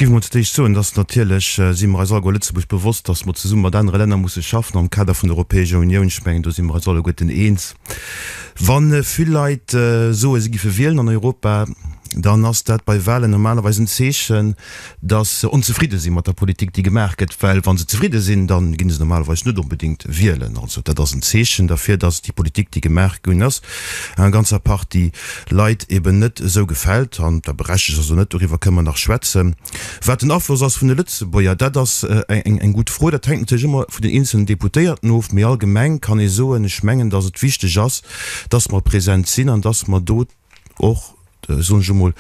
géif emol zu d'éischt soen, dass natierlech si mer eis alleguer Lëtzebuerg bewosst, dass mer zesumme mat anere Länner musse schaffen am Kader vun der Europäescher Unioun. Ech mengen, do si mer eis alleguerten eens. Wa vill Leit soe se giffe wielen an Europa, dann ass dat bei Wahlen normalerweis en Zeechen, dass se onzefridde si mat der Politik, déi gemaach gëtt, well wa se zefridde sinn, da ginn se normalerweis net onbedéngt wielen. Also dat ass en Zeechen derfir, dass déi Politik, déi gemaach ginn ass, enger ganzer Partie Leit eben net esou gefält. An da berechtegt ass oder net, doriwwer kënne mer nach schwätzen. Wat den Afloss ass vun de Lëtzebuerger, dat ass eng gutt Fro. Dat hänkt natierlech ëmmer vun den eenzelnen Deputéierten of. Mee allgemeng kann ee soen, ech mengen, dass et wichteg ass, dass mer present sinn an dass mer do och, soen ech emol,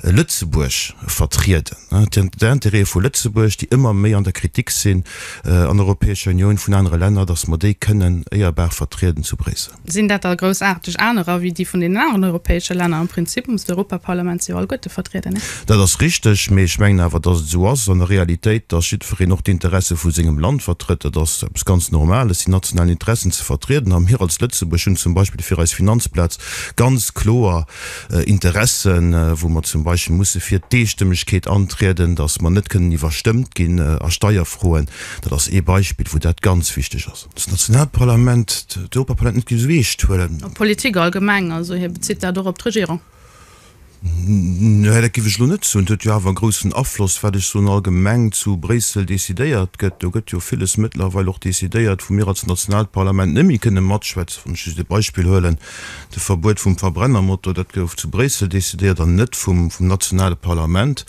Lëtzebuerg vertrieden, d'Intérêtë vu Lëtzebuerg, déi ëmmer méi an der Kritik sinn an der Europäescher Unioun vun anere Länner, dass mer déi kënnen éierbar vertrieden zu Bréissel. Sinn dat da groussaarteg anerer wéi déi vun deenen aneren europäesche Länner? Am Prinzip muss d'Europaparlament se jo alleguerte vertrieden, ne? Dat ass richteg, mee ech mengen awer, dass et esou ass an der Realitéit, dass jiddwereen och d'Interesse vu sengem Land vertrëtt. Dat ass eppes ganz Normales, déi national Interessen ze vertrieden. A mir als Lëtzebuerg hunn zum Beispill fir eis Finanzplaz ganz kloer Interessen, wou mer zum Beispill musse fir d'Eestëmmegkeet antrieden, dass mer net kënnen iwwerstëmmt ginn a Steierfroen. Dat ass ee Beispill, wou dat ganz wichteg ass. Das Nationalparlament, d'Europaparlament net géif esou eescht huelen. Op d'Politik allgemeng, also hie bezitt dat och op d'Regierung. Nee, dat géif ech elo net soen. Et huet jo awer e groussen Afloss, wat ech soen, allgemeng zu Bréissel decidéiert gëtt. Do gëtt jo villes mëttlerweil och decidéiert, wou mir als nationaalt Parlament net méi kënne matschwätzen. Wann ech just e Beispill huelen, de Verbuet vum Verbrennermotor, dat gouf zu Bréissel decidéiert an net vum nationale Parlament.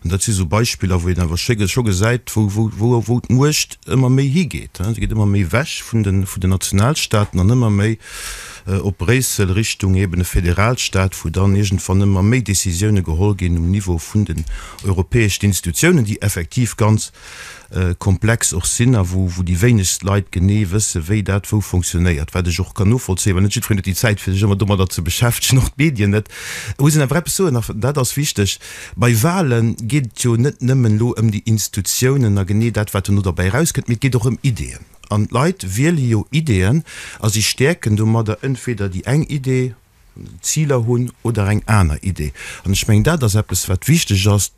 An dat si sou Beispiller, wou een awer scho gesäit, wou d'Muecht ëmmer méi higeet. Se geet ëmmer méi ewech vun den Nationalstaaten an ëmmer méi op Bréissel, Richtung eben e Federalstaat, wou dann iergendwann ëmmer méi Décisioune geholl ginn um Niveau vun den europäeschen Institutiounen, déi effektiv ganz komplex och sinn a wou déi wéinegst Leit genee wësse wéi dat wou fonctionnéiert, wat ech och kann novollzéien, well net jiddwereen huet déi Zäit fir sech ëmmer domadder ze beschäftegen, och d'Medien net. Et muss een awer eppes soen, a dat ass wichteg, Bei Wahle geet et jo net nëmmen elo ëm déi Institutiounen a genee dat wat dono derbäi erauskënnt, mee et geet och ëm Ideeën. An d'Leit wiele jo Ideeën a si stäerken domadder entweder déi eng Idee, Ziler hunn oder eng aner Idee. An ech mengen, dat ass eppes, wat wichteg ass,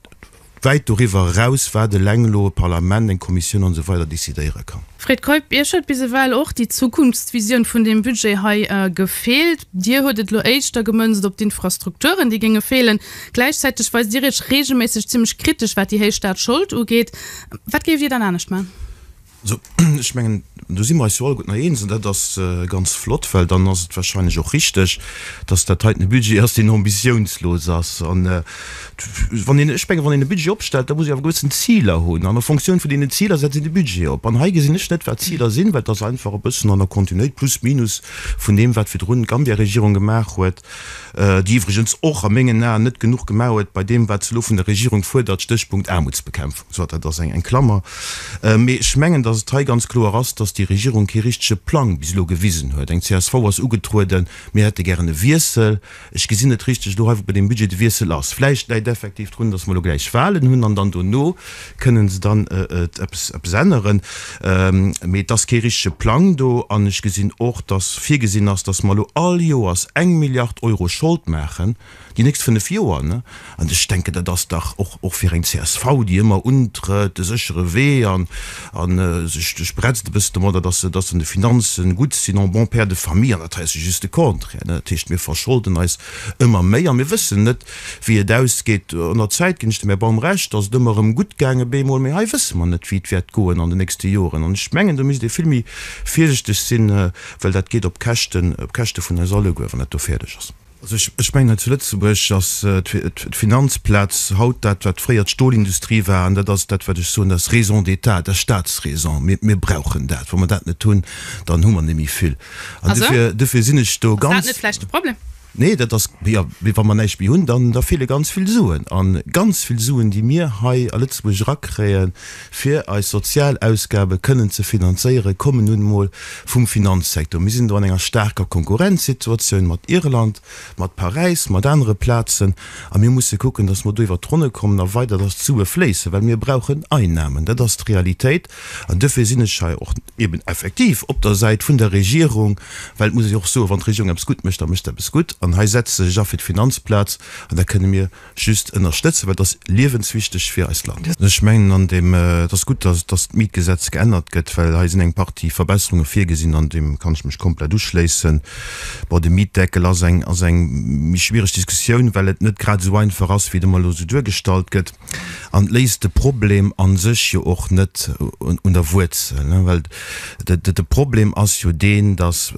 wäit doriwwer eraus, wat eleng elo e Parlament, eng Kommissioun an esou weider decidéiere kann. Fred Keup, Iech huet bis ewell och déi Zukunftsvisioun vun deem Budget hei gefeelt. Dir huet et elo éischter gemënzt op d'Infrastrukturen, déi géinge feelen. Gläichzäiteg weist Dir Iech reegelméisseg zimmlech kritesch, wat déi héich Staatsschold ugeet. Wat géift Dir dann anescht maachen? Also, ech mengen, do si mer eis jo alleguerten nach eens, an dat ass ganz flott, well dann ass et wahrscheinlech och richteg, dass dat heiten e Budget ass, deen ambitiounslos ass. An wann een, ech mengen, wann een e Budget opstellt, da muss ee awer gewëssen Ziler hunn, an a Fonctioun vun deenen Ziler setzt een de Budget op. An hei gesinn ech net, wat d'Ziler sinn, well et ass einfach e bëssen an der Kontinuéit, plus minus, vun deem, wat virdrun d'Gambia-Regierung gemaach huet. déi iwwregens och a mengen Aen net genuch gemaach huet bei deem, wat se elo vun der Regierung fuerdert, Stéchpunkt Aarmutsbekämpfung. Soit, dat ass eng Klammer. Mee ech mengen, datt et hei ganz kloer ass, datt déi Regierung kee richtege Plang bis elo gewisen huet. Eng csv ass ugetrueden, mir hätte gären e Wiessel. Ech gesinn net richteg elo hei, wou bei deem Budget de Wiessel ass. Vläicht läit effektiv drun, datt mer elo gläich Wahlen hunn an dann dono kënnen se dann eppes änneren. Mee et ass kee richtege Plang do. An ech gesinn och, dass virgesinn ass, dass mer elo all Joers eng Milliard Euro Schold maachen, déi nächst fënnf Joer. An ech denken, dat ass dach och fir eng csv, déi ëmmer untrëtt, de séchere Wee a sech bretzt e bëssen domadder, dass se an de Finanzen gutt sinn, en bon père de famille. An dat hei ass jo just de Contraire. Dat heescht, mir verscholden eis ëmmer méi a mir wëssen net, Wéi et ausgeet, an der Zäit ginn ech dem Här Baum Recht, ass et ëmmer erëm gutt gaange bemol, mee hei wësse mer net, wéi et wäert goen an den nächste Joren. An ech mengen, do misst ee vill méi virsichteg sinn, well dat geet op Käschten, op Käschte vun eis alleguer, wann dat do fäerdeg ass. Also ech mengen, hei zu Lëtzebuerg ass d'Finanzplaz haut dat, wat fréier d'Stolindustrie war, an dat ass dat, wat ech soen, dat ass Raison d'état, dat ass Staatsraison. Mir brauchen dat. Wa mer dat net hunn, dann hu mer net méi vill. An dofir sinn ech do ganz. Ass dat net vläicht de Problem? Nee, dat ass, jo, mee wa mer näischt méi hunn, dann da feele ganz vill Suen. A ganz vill Suen, déi mir hei a Lëtzebuerg erakréien, fir eis Sozialausgabe kënnen ze finanzéieren, kommen nun emol vum Finanzsektor. Mir sinn do an enger staarker Konkurrenzsituatioun mat Irland, mat Paräis, mat anere Plazen. A mir musse kucken, dass mer do iwwert d'Ronne kommen a weider, dass d'Sue fléissen, well mir brauchen Einnahmen. Dat ass d'Realitéit. An duerfir sinn ech hei och eben effektiv op der Säit vun der Regierung, well et muss ee jo och soen, wann d'Regierung eppes gutt mécht, da mécht se eppes gutt. An hei setzt se sech a fir d'Finanzplaz an dat kënne mir just ënnerstëtzen, well et ass liewenswichteg fir eist Land. Ech mengen an deem, et ass gutt, dass dass d'Mietgesetz geännert gëtt, well hei sinn eng Partie Verbesserunge virgesinn, an deem kann ech mech komplett uschléissen. Bon, de Mietdeckel ass eng ass eng méi schwiereg Diskussioun, well et net grad esou einfach ass, wéi et ëmmer elo esou duergestallt gëtt. An et léist de Problem a sech jo och net un der Wuerzel, well de Problem ass jo deen, dass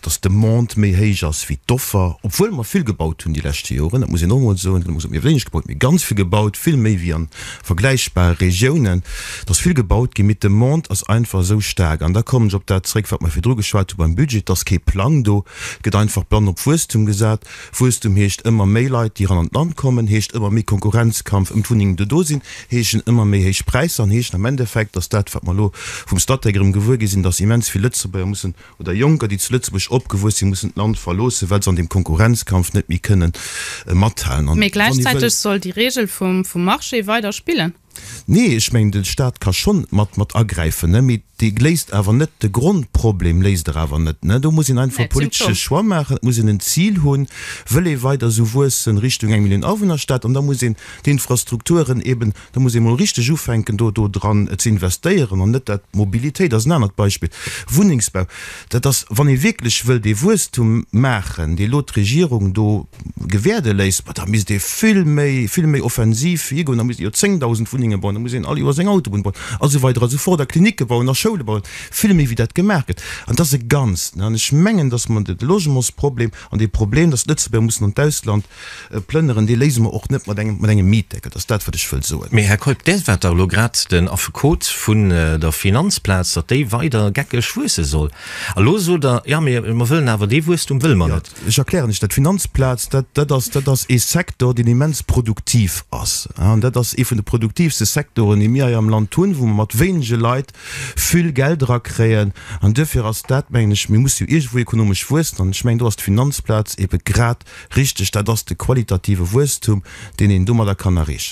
dass d'Demande méi héich ass wéi d'Offer, obwuel mer vill gebaut hunn déi leschte Joren, dat muss een och emol soen, net emol mir wéineg gebaut, mee ganz vill gebaut, vill méi wéi a vergläichbare Regiounen, et ass vill gebaut ginn, mee d'Demande ass einfach esou staark. An da kommen ech op dat zréck, wat mer virdru geschwat hu beim Budget, et ass kee Plang do, et gëtt einfach blann op Wuesstum gesat. Wuesstum heescht ëmmer méi Leit, déi eran an d'Land kommen, heescht ëmmer méi Konkurrenzkampf ëm d'Wunnengen, déi do sinn, heeschen ëmmer méi héich Präisser an heeschen am Endeffekt, dass dat, wat mer elo vum Statec erëm gewuer gi sinn, dass immens vill Lëtzebuerger mussen, oder Jonker, déi zu Lëtzebuerg opgewuess sinn, mussen d'Land verloossen, well se an deem Konkurrenzkampf net méi kënnen mathalen. Mee gläichzäiteg soll déi Regel vum Marché weider spillen. Nee, ech mengen, de Stat ka schonn mat mat agräifen, ne, mee dee léist awer net de Grondproblem, léist er awer net, ne. Do muss een einfach e politesche Choix maachen, et muss een en Zil hunn, wëll ee weider esou wuessen Richtung eng Millioun Awunnerstad, an da muss een d'Infrastrukturen eben, da muss ee mol richteg ufänken do do dran ze investéieren an net dat, Mobilitéit ass en anert Beispill, Wunnengsbau, dat ass, wann ee wierklech wëll dee Wuesstum maachen, dee elo d'Regierung do gewäerde léisst, ma da misst ee vill méi, vill méi offensiv virgoen, da misst ee jo 10.000 Wunnenge bauen, da muss een all Joers eng Autobunn bauen a sou weider a sou fort a Klinicke bauen a Schoule bauen, vill méi wéi dat gemaach gëtt. An dat ass e Ganzt. An ech mengen, datt mer de Logementsproblem an dee Problem, datt d'Lëtzebuerger mussen an d'Ausland plënneren, dee léise mer och net mat engem, mat engem Mietdeckel. Dat ass dat, wat ech wëll soen. Mee, Här Keup, Där waart dach elo grad den Affekot vun der Finanzplaz, datt déi weider geckeg wuesse soll. A lo sot Der, jo, mee mer wëllen awer dee Wuesstum wëlle mer net. Ech erklären lech dat. D'Finanzplaz, dat, dat ass, dat ass ee Secteur, deen immens produktiv ass. An dat ass ee vun de produktiivste Secteuren, déi mir hei am Land hunn, wou mer mat wéinege Leit vill Geld erakréien. An duerfir ass dat, mengen ech, mir musse jo iergendwou ekonomesch wuessen, an ech mengen, do ass d'Finanzplaz ebe grad richteg. Dat ass de qualitative Wuesstum, deen een domadder kann erreechen.